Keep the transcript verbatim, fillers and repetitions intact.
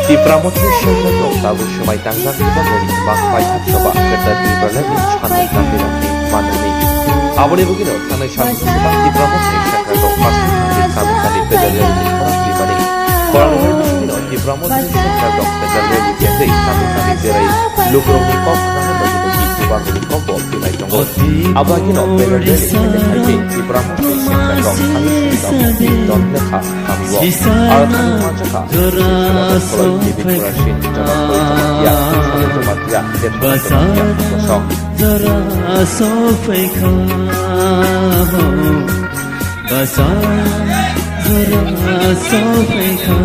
Tipra Mothani sengkrak rok tabuk swmai tangjak eba boni bak paithak soba kwtal Tipralani sanwi tangwi rokni manani. Aboni bagwino thangnai salni soba Tipra Mothani sengkrak rok Paithak tangwi kami kami pedal rally khorang rimani. Khorang rimani bisingno Tipra Mothani sengkrak rok pedal rally kengwi kami kami berai lukurokni kok khna bagwi bagwi bebak rokni kokbo phinai tongo. Abo haino pedal rally khaina khaitwi Tipra Mothani sengkrak rok thani suri rok don lekha Aro thani manjakha, Sri Sri Kholoi Devi Kurasin, Jamatia, Sri Jamatia, Dev Jamatia, Kosok. Jora sophaikha, basa jora sophaikha.